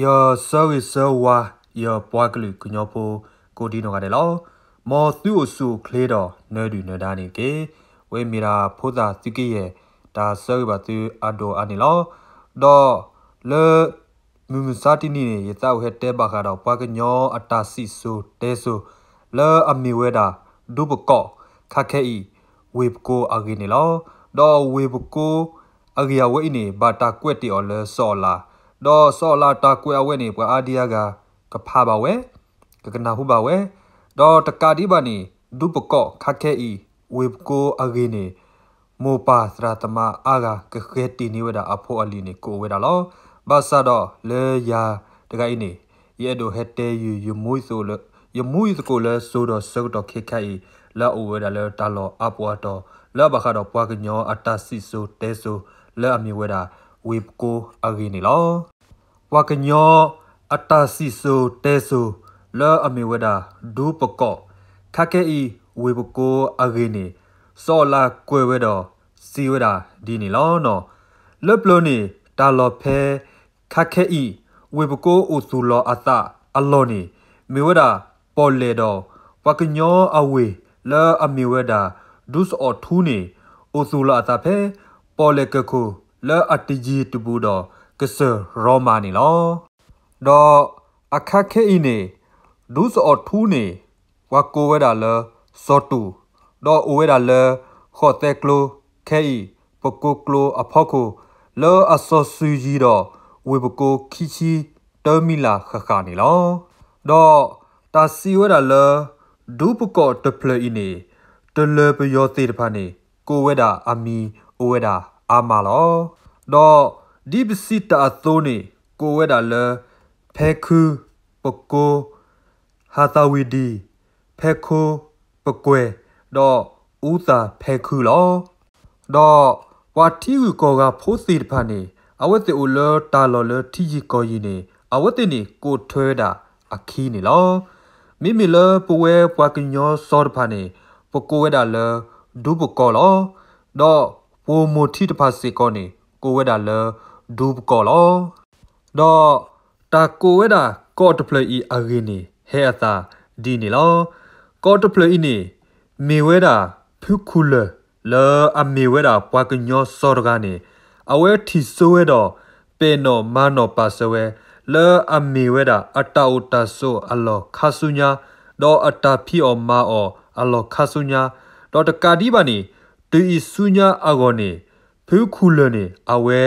ယဆၢဂ့ၤဆၢဝါ ယပှၤကလုာ်ကညီဖိ ကိးဒံနီၢ်ဂၤဒဲးလီၤ. မ်သုအိၣ်ဆူၣ်အိၣ်ချ့ဒီးနၢၤဒုၣ်နၢၤဒါန့ၣ်တက့ၢ်. ဝဲမ့ၢ်ဒၣ်ဖိသၣ်သုကယဲၢ် တၢ်ဆၢဂ့ၤဘၣ်သုအဒိၣ်အါန့ၣ်လီၤ. ဒီးလၢ မုၢ်မဆါတနံၤန့ၣ် ယသးအိၣ်ဟဲတဲဘၣ်ဃးဒီးပှၤကညီအတၢ်စံၣ်စိၤတဲစိၤ လၢအမ့ၢ်ဝဲဒၣ် ဒူပကီၢ် ခါခဲအံၤ ဝ့ၢ်ပကိအဂ့ၢ်န့ၣ်လီၤ. ဒီးဝ့ၢ်ပကိအဂ့ၢ်အဝဲအံၤန့ၣ် ဘၣ်တၢ်ကွဲးတ့ၢ်အီၤလၢစီၤအၤလး, ဒီးစီၤအၤလးတၢ်ကွဲးအဝဲန့ၣ် ပှၤအါဒံအါဂၤ ကဖးဘၣ်ဝဲ, ကကနၢ်ဟူဘၣ်ဝဲ, ဒီးတကးဒံးဘၣ်န့ၣ် ဒူပကီၢ်ခါခဲအံၤ ဝ့ၢ်ပကိအဂ့ၢ်န့ၣ် မိၢ်ပၢ်သရၣ်သမါအါဂၤ ကဃဲၤတ့ၢ်န့ၢ်ဝဲဒၣ်အဖိအလံၤန့ၣ် ကအိၣ်ဝဲဒၣ်လီၤ. ဘၣ်ဆၣ်ဒီးလၢယၤတဂၤအံၤန့ၣ် ယအဲၣ်ဒိးဟဲတဲယုာ် ယမူယသကိးလၢ ယမူယသကိးလၢစိၤဒီးဆၢကတီၢ်ခဲခါအံၤ လၢအအိၣ်ဝဲဒၣ်လၢတၢ်လီၢ်အါပူၤအါတီၤ လၢအဘၣ်ဃးဒီးပှၤကညီအတၢ်စံၣ်စိၤတဲစိၤ လၢအမ့ၢ်ဝဲဒၣ် ဝ့ၢ်ပကိအဂ့ၢ်န့ၣ်လီၤ. ပှၤကညီအတၢ်စံၣ်စိၤတဲစိၤ လၢအမ့ၢ်ဝဲဒၣ် ဒူပကီၢ် ခါခဲအံၤ ဝ့ၢ်ပကိအဂ့ၢ်န့ၣ် စီၤအၤလးကွဲးဝဲဒီး စံးဝဲဒၣ်ဒ်န့ၣ်လီၤ. လၢပျၢၤန့ၣ် တၢ်လီၢ်ဖဲ ခါခဲအံၤ ဝ့ၢ်ပကိအိၣ်သူၣ်လီၤအသးအလီၢ်န့ၣ် မ့ၢ်ဝဲဒၣ် ပီၣ်လဲၣ်ဒီး ပှၤကညီအဝ့ၢ် လၢအမ့ၢ်ဝဲဒၣ် ဒူစအီၣ်ထူန့ၣ် အိၣ်သူၣ်လီၤအသးဖဲ ပီၣ်လဲၣ်ကၢၢ်ခိၣ် လၢအတယံၤတဘူးဒီး ကစၢၢ်ရီမၤန့ၣ်လီၤ. ဒီးအခါခဲအံၤန့ၣ် ဒူစအီၣ်ထူန့ၣ် ပှၤကိးဝဲဒၣ်လၢ စီၤတူၣ်, ဒီးအိၣ်ဝဲဒၣ်လၢ ဃိးသဲကျိ ခဲအံၤ ပကိကျိအဖီခိၣ် လၢအစီၤစုၤယံၤဒီး ဝ့ၢ်ပကိခံဆံတၢမံၤလၢ်ဃၣ်ဃၣ်န့ၣ်လီၤ. ဒီးတၢ်စံးဝဲဒၣ်လၢ ဒူပကီၢ်တဖျၢၣ်အံၤန့ၣ် တလၢၤပယီၤသ့ၣ်တဖၣ်န့ၣ် ကိးဝဲဒၣ်အမံၤအိၣ်ဝဲဒၣ်အါမးလီၤ. ဒီးဒ်ပစံးတၢ်အသိးန့ၣ် ကိးဝဲဒၣ်လၢ ဖဲခု, ပကိ, ဟးသးဝံၤဒံၣ်, ဖဲခိ, ပကွဲၢ်, ဒီးအူသၣ်ဖဲခုလီၤ. ဒီးပှၤထံဂုၤကီၢ်ဂၤဖိသ့ၣ်တဖၣ်န့ၣ် အဝဲသ့ၣ်အိၣ်လၢတၢ်လီၢ်လၢထံယံၤကီၢ်ယံၤန့ၣ် အဝဲသ့ၣ်န့ၣ်ကိးထွဲဝဲဒၣ်အခံန့ၣ်လီၤ. မ့မ့ၢ်လၢပဝဲပှၤကညီစီၤတဖၣ်န့ၣ် ပကိးဝဲဒၣ်လၢ ဒူပကီၢ်လီၤ. ဒီးပှိၢ်မိၢ်ထံတဖၣ်စ့ၢ်ကီးန့ၣ် ကိးဝဲဒၣ်လၢ ဒူပကီၢ်လီၤ. ဒီးတၢ်ကိးဝဲဒၣ်ကီၢ်တဖျၢၣ်အံၤအဂ့ၢ်န့ၣ် ဟဲအသးဒ်န့ၣ်လီၤ. ကီၢ်တဖျၢၣ်အံၤန့ၣ် မ့ၢ်ဝဲဒၣ် ဖုခူၣ်လၢၢ် လၢအမ့ၢ်ဝဲဒၣ်ပှၤကညီစီၤတဂၤန့ၣ် အဝဲထံၣ်စိဝဲဒီး ပဲာ်နီၣ်မၤနီၣ်ပာ်စၢၤဝဲ လၢအမ့ၢ်ဝဲဒၣ်အတၢ်အိၣ်တၢ်ဆိးအလီၢ်ခါဆူညါ ဒီးအတၢ်ဖံးအီၣ်မၤအီၣ်အလီၢ်ခါဆူညါ, ဒီးတကးဒံးဘၣ်န့ၣ် တုၤအံၤဆူညါအဂီၢ်န့ၣ် ဖုခူၣ်လၢၢ်န့ၣ် အဝဲ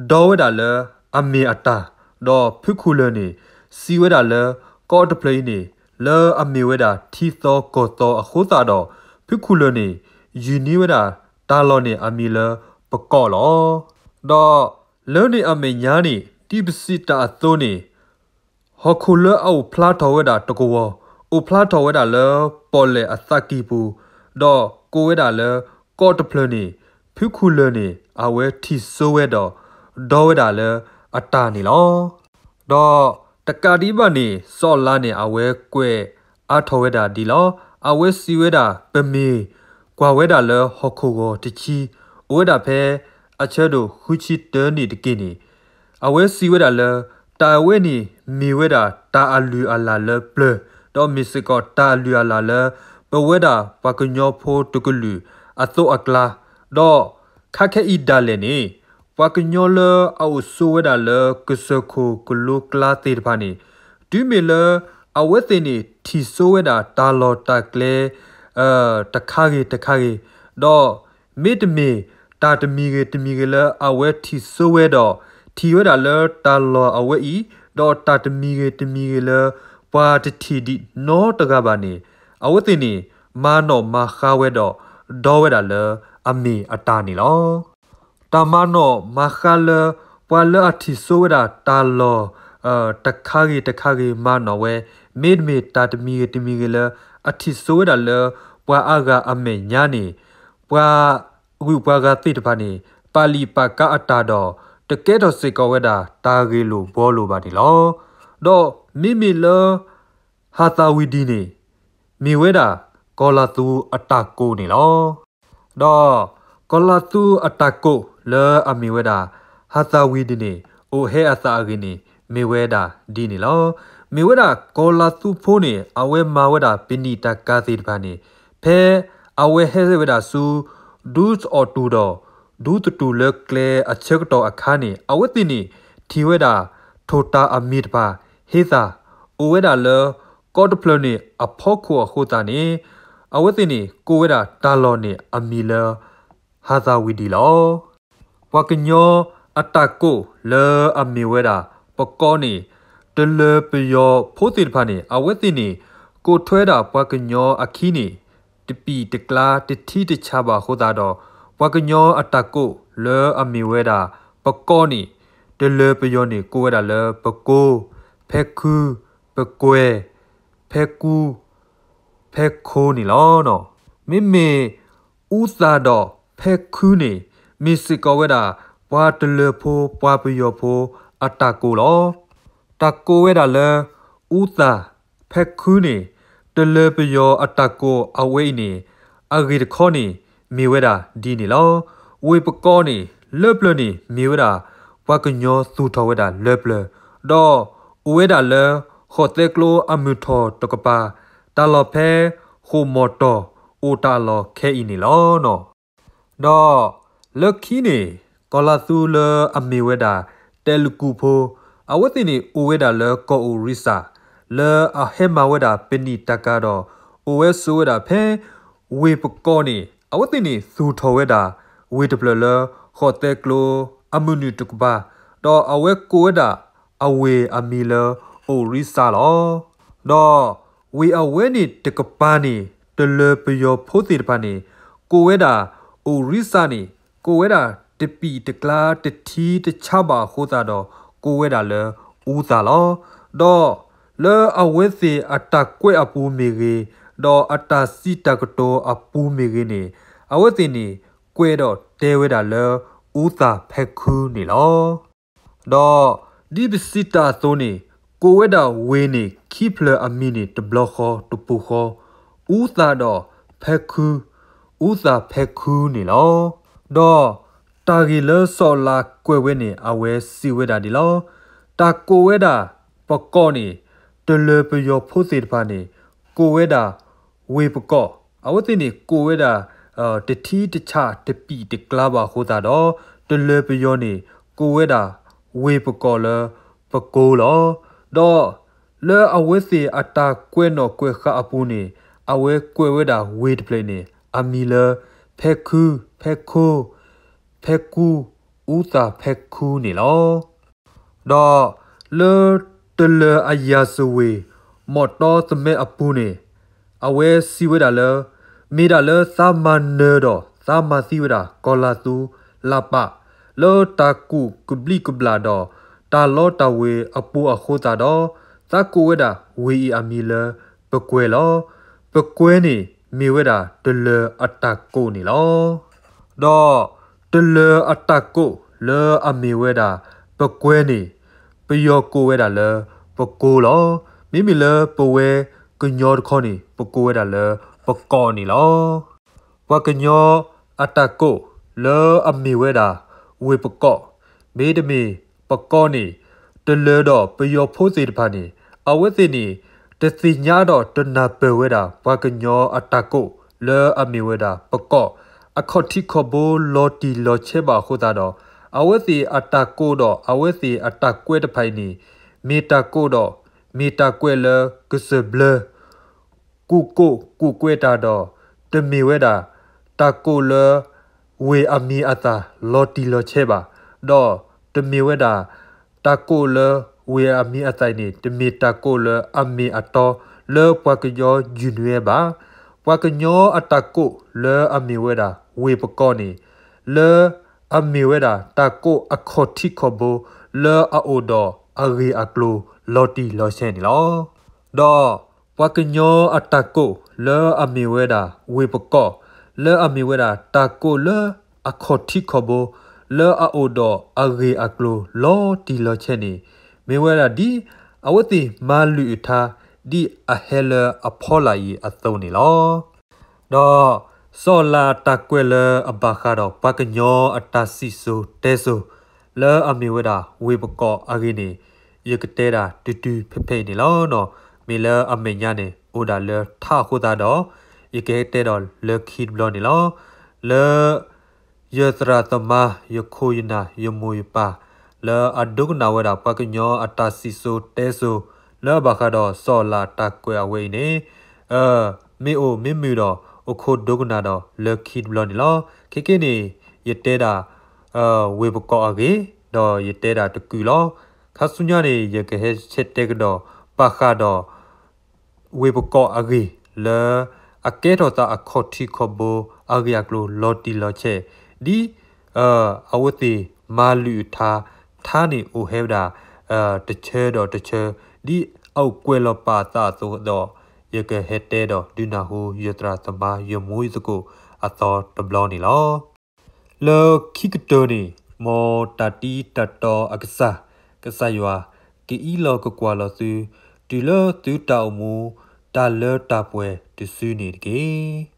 ဒီဝဲဒၣ်လၢအမ့ၢ်အတၢ်, ဒီးဖုခူၣ်လၢၢ်န့ၣ် စံးဝဲဒၣ်လၢ ကီၢ်တဖျၢၣ်အံၤန့ၣ် လၢအမ့ၢ်ဝဲဒၣ်ထံသီကီၢ်သီအဃိသတးဒီး ဖုခူၣ်လၢၢ်န့ၣ် ယုၢ်န့ၢ်ဝဲဒၣ်တၢ်လီၢ်န့ၣ်အမံၤလၢပကီၢ်လီၤ. ဒီးလၢန့ၣ်အမဲာ်ညါန့ၣ် ဒ်ပစံးတၢ်အသိးန့ၣ် ဟီၣ်ခိၣ်လၢအအိၣ်ဖျါထီၣ်ဝဲဒၣ်တကဝီၤ အိၣ်ဖျါထီၣ်ဝဲဒၣ်လၢ ပီၣ်လဲၣ်အသးကံၢ်ပူၤ, ဒီးကိးဝဲဒၣ်လၢ ကီၢ်တဖျၢၣ်န့ၣ် ဖုခူၣ်လၢၢ်န့ၣ် အဝဲထံၣ်စိဝဲဒီး ဒီဝဲဒၣ်လၢအတၢ်န့ၣ်လီၤ. ဒီးတကးဒံးဘၣ်န့ၣ် စီၤအၤလးန့ၣ် အဝဲကွဲးအါထီၣ်ဝဲဒၣ်ဒ်လီၤ. အဝဲစံးဝဲဒၣ် ပမ့ၢ်ကွၢ်ဝဲဒၣ်လၢဟီၣ်ခိၣ်ဂီၤတဆံ အိၣ်ဝဲဒၣ်ဖဲအဆၢဒိၣ်ဃုဆံတၢန့ၣ်တက့ၢ်န့ၣ် အဝဲစံးဝဲဒၣ်လၢ တၢ်အဝဲန့ၣ်မ့ၢ်ဝဲဒၣ်တၢ်အလုၢ်အလၢ်လၢပျၢၤ, ဒီးမ့ၢ်စ့ၢ်ကီးတၢ်အလုၢ်အလၢ်လၢ ပဝဲဒၣ်ပှၤကညီဖိတကလုာ်အသိးအကျါ, ဒီးခါခဲအံၤဒၣ်လဲာ်န့ၣ် ပှၤကညီလၢအအိၣ်ဆိးဝဲဒၣ်လၢကစၢၢ်ခိၣ်ကလိကျါသ့ၣ်တဖၣ်န့ၣ် တုၤမ့ၢ်လၢအဝဲသ့ၣ်န့ၣ်ထံၣ်စိဝဲဒၣ်တၢ်လီၢ်တၢ်ကျဲ တခါဂ့ၤတခါဂ့ၤ, ဒီးမ့တမ့ၢ်တၢ်တမံၤဂ့ၤတမံၤဂ့ၤလၢအဝဲထံၣ်စိဝဲဒီး ထံၣ်ဝဲဒၣ်လၢတၢ်လီၢ်အဝဲအံၤ, ဒီးတၢ်တမံၤဂ့ၤတမံၤဂ့ၤလၢ ပှၤတထံၣ်ဒံးနီတဂၤဘၣ်န့ၣ် အဝဲသ့ၣ်န့ၣ် မၤနီၣ်မၤဃါဝဲဒီး ဒီဝဲဒၣ်လၢအမ့ၢ်အတၢ်န့ၣ်လီၤ. တၢ်မၤနီၣ်မၤဃါလၢ ပှၤလၢအထံၣ်စိဝဲဒၣ်တၢ်လီၢ် တခါဂ့ၤတခါဂ့ၤမၤနီၣ်ဝဲ, မ့တမ့ၢ်တၢ်တမံၤဂ့ၤတမံၤဂ့ၤလၢ အထံၣ်စိဝဲဒၣ်လၢ ပှၤအါဂၤအမဲာ်ညါန့ၣ် ပှၤဂုၤပှၤဂၤသ့ၣ်တဖၣ်န့ၣ် ပာ်လုၢ်ပာ်ကါအတၢ်ဒီး တကဲထီၣ်စ့ၢ်ကီးဝဲဒၣ်တၢ်ဂ့ၢ်လိာ်ဘှီလိာ်ဘၣ်န့ၣ်လီၤ. ဒီးမ့မ့ၢ်လၢ ဟးသးဝံၤဒံးန့ၣ် မ့ၢ်ဝဲဒၣ် ကီၤလၤသူအတၢ်ကိးန့ၣ်လီၤ. ဒီးကီၤလၤသူအတၢ်ကိးလၢအမ့ၢ်ဝဲဒၣ် ဟးသးဝံၤဒံးန့ၣ် အိၣ်ဟဲအသးအဂ့ၢ်န့ၣ် မ့ၢ်ဝဲဒၣ်ဒ်န့ၣ်လီၤ. မ့ၢ်ဝဲဒၣ်ကီၤလၤသူဖိန့ၣ် အဝဲမၤဝဲဒၣ်ပနံာ်တၢ်ကၤသ့ၣ်တဖၣ်န့ၣ် ဖဲအဝဲဟဲဝဲဒၣ်ဆူ ဒူသအီၣ်တူၢ်ဒီး ဒူသတူၢ်လၢကျဲအဆၢကတီၢ်အခါန့ၣ် အဝဲသ့ၣ်န့ၣ် ထံၣ်ဝဲဒၣ်ထိၣ်တၢ်အမံၤတဖၣ် ဟ့သၣ် အိၣ်ဝဲဒၣ်လၢ ကီတဖျၢၣ်န့ၣ်အဖီခိၣ်အဃိသတးန့ၣ် အဝဲသ့ၣ်န့ၣ် ကိးဝဲဒၣ်တၢ်လီၢ်န့ၣ်အမံၤလၢ ဟးသးဝံၤဒံးလီၤ. ပှၤကညီအတၢ်ကိးလၢအမ့ၢ်ဝဲဒၣ်ပကီၢ်န့ၣ် တလၢပယီၤဖိသ့ၣ်တဖၣ်န့ၣ် အဝဲသ့ၣ်န့ၣ် ကိးထွဲဒၣ်ပှၤကညီအခံန့ၣ် တပံာ်တကျါတထံတဆးဘၣ်အဃိသတးဒီး ပှၤကညီအတၢ်ကိးလၢအမ့ၢ်ဝဲဒၣ်ပကီၢ်န့ၣ် တလၢပယီၤန့ၣ် ကိးဝဲဒၣ်လၢပကိ, ဖဲခု, ပကွဲၤ, ဖဲကူ, ဖဲခိန့ၣ်လီၤ. မ့မ့ၢ်အူသၣ်ဒီးဖဲခုန့ၣ် မ့ၢ်စ့ၢ်ကီးဝဲဒၣ် ပှၤတလၢဖိ ပှၤပယီၤဖိအတၢ်ကိးလီၤ. တၢ်ကိးဝဲဒၣ်လၢ အူသၣ် ဖဲခုန့ၣ် တလၢပယီၤအတၢ်ကိးအဝဲအံၤန့ၣ် အဂ့ၢ်တခီန့ၣ် မ့ၢ်ဝဲဒၣ်ဒ်န့ၣ်လီၤ. ဝ့ၢ်ပကီၢ်န့ၣ် လၢပျၢၤန့ၣ် မ့ၢ်ဝဲဒၣ် ပှၤကညီသူၣ်ထီၣ်ဝဲဒၣ်လၢပျၢၤ, ဒီးအိၣ်ဝဲဒၣ်လၢ ဃိးသဲကျိအမုၢ်ထီၣ်တကပၤ တၢ်လီၢ်ဖဲ ဃိၣ်မီၢ်တီၢ် အိၣ်တၢ်လီၢ်ခဲအံၤန့ၣ်လီၤ. ဒီးလၢခံန့ၣ် ကီၤလၤသူလၢအမ့ၢ်ဝဲဒၣ် တဲလူကူဖိ အဝဲသ့ၣ်န့ၣ် အိၣ်ဝဲဒၣ်လၢကီၢ်အိၣ်ရံစၢ် လၢအဟဲမၤဝဲဒၣ်ပနံာ်တၢ်ကၤဒီး အိၣ်ဝဲဆိးဝဲဒၣ်ဖဲ ဝ့ၢ်ပကီၢ်န့ၣ် အဝဲသ့ၣ်န့ၣ် သူၣ်ထီၣ်ဝဲဒၣ် ဝ့ၢ်တဖျၢၣ်လၢ ဃိးသဲကျိအမုၢ်နုာ်တကပၤ, ဒီးအဝဲကိးဝဲဒၣ် အဝ့ၢ်အမံၤလၢ အိၣ်ရံစၢ်လီၤ. ဒီးဝ့ၢ်အဝဲန့ၣ်တကပၤန့ၣ် တလၢပယီၤဖိသ့ၣ်တဖၣ်န့ၣ် ကိးဝဲဒၣ် အိၣ်ရံစၢ်န့ၣ် ကိးဝဲဒၣ်တပံာ်တကျါတထံတဆးဘၣ်အဃိသတးဒီး ကိးဝဲဒၣ်လၢ အူသၣ်လီၤ. ဒီးလၢအဝဲသ့ၣ်အတၢ်ကွဲးအပူၤမ့ၢ်ဂ့ၤ, ဒီးအတၢ်စံးတၢ်ကတိၤအပူၤမ့ၢ်ဂ့ၤန့ၣ် အဝဲသ့ၣ်န့ၣ် ကွဲးဒီးတဲဝဲဒၣ်လၢ အူသၣ်ဖဲခုန့ၣ်လီၤ. ဒီးဒ်ပစံးတၢ်အသိးန့ၣ် ကိးဝဲဒၣ်ဝ့ၢ်န့ၣ် ခံဖျၢၣ်အမံၤန့ၣ် တဘျီဃီတပူၤဃီ အူသၣ်ဒီးဖဲခု, အူသၣ်ဖဲခုန့ၣ်လီၤ. ဒီးတၢ်ဂ့ၢ်လၢစီၤအၤလးကွဲးဝဲန့ၣ် အဝဲစံးဝဲဒၣ်ဒ်လီၤ. တၢ်ကိးဝဲဒၣ်ပကီၢ်န့ၣ် တလၢပယီၤဖိသ့ၣ်တဖၣ်န့ၣ် ကိးဝဲဒၣ် ဝ့ၢ်ပကီၢ်, အဝဲသ့ၣ်န့ၣ် ကိးဝဲဒၣ် တထံတဆးတပံာ်တကျါဘၣ်အဃိသတးဒီး တလၢပယီၤန့ၣ် ကိးဝဲဒၣ် ဝ့ၢ်ပကီၢ်လၢ ပကိလီၤ. ဒီးလၢအဝဲသ့ၣ်အတၢ်ကွဲးနီၣ်ကွဲးဃါအပူၤန့ၣ် အဝဲကွဲးဝဲဒၣ်ဝ့ၢ်တဖျၢၣ်န့ၣ် အမံၤလၢ ဖဲခု, ဖဲခိ, ဖဲကူ, အူသၣ်ဖဲခုန့ၣ်လီၤ. ဒီးလၢတလၢၤအယၤစဝ့ၤ မီၣ်တီသမဲအပူၤန့ၣ် အဝဲစံးဝဲဒၣ်လၢ မ့ၢ်ဒၣ်လၢသးမၤနၢၤဒီးသးမၤသံဝဲဒၣ် ကီၤလၤသူလၢ်ပာ် လၢတၢ်ကူၣ်ကဘျံးကဘျၣ်ဒီး တၢ်လီတၢ်ဝ့ၤအပူၤအဃိသတးဒီး သးကိးဝဲဒၣ်ဝ့ၢ်အံၤအမံၤလၢ ပကွဲၤလီၤ. ပကွဲၤန့ၣ် မ့ၢ်ဝဲဒၣ်တလၢၤအတၢ်ကိးန့ၣ်လီၤ. ဒီးတလၢၤအတၢ်ကိးလၢအမ့ၢ်ဝဲဒၣ် ပကွဲၤန့ၣ် ပယီၤကိးဝဲဒၣ်လၢ ပကိလီၤ. မ့မ့ၢ်လၢပဝဲကညီတခီန့ၣ် ပကိးဝဲဒၣ်လၢ ပကီၢ်န့ၣ်လီၤ. ပှၤကညီအတၢ်ကိးလၢအမ့ၢ်ဝဲဒၣ် ဝ့ၢ်ပကီၢ် မ့တမ့ၢ် ပကီၢ်န့ၣ် တလၢၤဒီးပယီၤဖိသ့ၣ်တဖၣ်န့ၣ် အဝဲသ့ၣ်န့ၣ် တသ့ၣ်ညါဒီးတနၢ်ပၢၢ်ဝဲဒၣ် ပှၤကညီအတၢ်ကိးလၢအမ့ၢ်ဝဲဒၣ် ပကီၢ် အခီၣ်ထံးခီၣ်ဘိလီၤတံၢ်လီၤဆဲးဘၣ်အဃိသတးဒီး အဝဲသ့ၣ်အတၢ်ကိးဒီးအဝဲသ့ၣ်အတၢ်ကွဲးတဖၣ်အံၤန့ၣ် မ့ၢ်တၢ်ကိးဒီး မ့ၢ်တၢ်ကွဲးလၢကစၢၢ်ဘျၢ ကူၣ်ကိးကူၣ်ကွဲးတၢ်ဒီး တမ့ၢ်ဝဲဒၣ် တၢ်ကိးလၢ ဝ့ၢ်အမံၤအသၣ်လီၤတံၢ်လီၤဆဲးဘၣ်, ဒီးတမ့ၢ်ဝဲဒၣ် တၢ်ကိးလၢဝ့ၢ်အမံၤအသၣ်အံၤန့ၣ် တမ့ၢ်တၢ်ကိးလၢအမ့ၢ်အတီ လၢပှၤကညီယုၢ်နွဲဘၣ်. ပှၤကညီအတၢ်ကိးလၢအမ့ၢ်ဝဲဒၣ် ဝ့ၢ်ပကီၢ်န့ၣ် လၢအမ့ၢ်ဝဲဒၣ် တၢ်ကိးအခီၣ်ထံးခီၣ်ဘိ လၢအအိၣ်ဒီးအဂ့ၢ်အကျိၤလီၤတံၢ်လီၤဆဲးန့ၣ်လီၤ. ဒီးပှၤကညီအတၢ်ကိးလၢအမ့ၢ်ဝဲဒၣ် ဝ့ၢ်ပကီၢ် လၢအမ့ၢ်ဝဲဒၣ်တၢ်ကိးလၢအခီၣ်ထံးခီၣ်ဘိ လၢအအိၣ်ဒီးအဂ့ၢ်အကျိၤလီၤတံၢ်လီၤဆဲးန့ၣ် မ့ၢ်ဝဲဒၣ်ဒ်အဝဲသ့ၣ်မၤလုၢ်အထါ ဒ်အဟဲလၢအဖီလာ်အံၤအသိးန့ၣ်လီၤ. ဒီးစီၤအၤလးအတၢ်ကွဲးလၢအဘၣ်ဃးဒီးပှၤကညီအတၢ်စံၣ်စိၤတဲစိၤ လၢအမ့ၢ်ဝဲဒၣ်ဝ့ၢ်ပကီၢ်အဂ့ၢ်န့ၣ် ယကတဲဒၣ်တုၤတုၤဖဲဖဲအံၤန့ၣ်လီၤ. မ့ၢ်လၢအမဲာ်ညါန့ၣ် အိၣ်ဒၣ်လၢထါအဃိသတးဒီး ယကဟဲတဲဒီးလၢခံတဘျီန့ၣ်လီၤ. လၢ ယသရၣ်သမါ ယခိၣ်ယနၢ် ယမိၢ်ယပၢ် လၢအဒိကနၣ်ဝဲဒၣ်ပှၤကညီအတၢ်စံၣ်စိၤတဲစိၤ လၢအဘၣ်ဃးဒီးစီၤအၤလးတၢ်ကွဲးအဝဲအံၤန့ၣ် မ့ၢ်အိၣ်မ့ၢ်မုာ်ဒီး အိၣ်ခိးဒိကနၣ်ဒီးလၢခံတဘျီန့ၣ်လီၤ. ခဲကနံၣ်န့ၣ် ယတဲဒၣ် ဝ့ၢ်ပကိးအဂ့ၢ် ဒီးယတဲဒၣ်တကုာ်လီၤ. ခါဆူညါန့ၣ် ယကဟဲဆဲးတဲကဒီး ဘၣ်ဃးဒီး ဝ့ၢ်ပကိးအဂ့ၢ်လၢ အကဲထီၣ်သးအခီၣ်ထံးခီၣ်ဘိ အဂ့ၢ်အကျိၤလီၤတံၢ်လီၤဆဲး ဒ် အဝဲသ့ၣ်မၤလုၢ်အထါ ထါန့ၣ်အိၣ်ဟဲဝဲဒၣ် တဆၢဒီးတဆၢ ဒ်အအိၣ်ကွဲးလီၤပာ်အသးအသိးဒီး ယကဟဲတဲဒီးဒုးနၢ်ဟူ ယသရၣ်သမါ ယမူယသကိးအသီတဘျီန့ၣ်လီၤ. လၢခံကတၢၢ်န့ၣ် မ်တၢ်တံတၢ်တီအကစၢ် ကစၢ်ယွၤ ကအံးလီၤကကွၢ်လီၤသု တုၤလၢသုတၢ်အိၣ်မူ တၢ်လၢတၢ်ပှဲၤတစုန့ၣ်တက့ၢ်.